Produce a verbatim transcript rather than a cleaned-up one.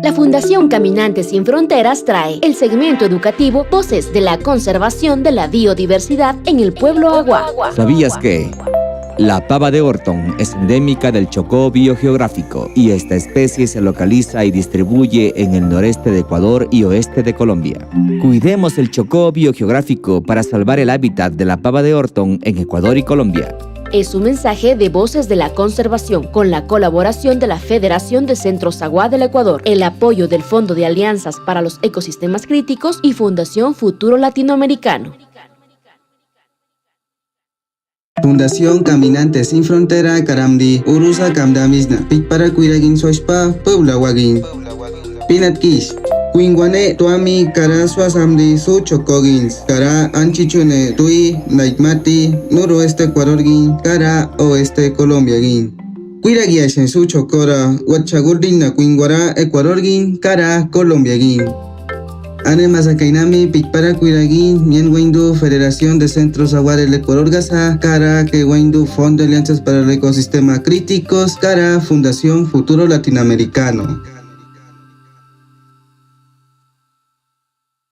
La Fundación Caminantes Sin Fronteras trae el segmento educativo Voces de la Conservación de la Biodiversidad en el Pueblo Awa. ¿Sabías que? La pava de Orton es endémica del Chocó biogeográfico y esta especie se localiza y distribuye en el noreste de Ecuador y oeste de Colombia. Cuidemos el Chocó biogeográfico para salvar el hábitat de la pava de Orton en Ecuador y Colombia. Es un mensaje de Voces de la Conservación, con la colaboración de la Federación de Centros Awa del Ecuador, el apoyo del Fondo de Alianzas para los Ecosistemas Críticos y Fundación Futuro Latinoamericano. Fundación Caminantes Sin Frontera karam di urusa kamdamisna, pichpara kwirakin swachpa, Pueblo Awakin. Pinatkish. Kwingwane tuami kara swasamdi su Chocókin, kara anchichune tui naitmati, noroeste Ecuadorkin, kara oeste Colombiakin. Kwirakyashen su Chocó ra, wachagurdin na kwingwara Ecuadorkin, kara Colombiakin. Ane masakainami pichpara kwirakin, nyen wain du Federación de Centros Awa del Ecuador kasa, kara ke wain du Fondo de Alianzas para el Ecosistema Críticos, kara Fundación Futuro Latinoamericano.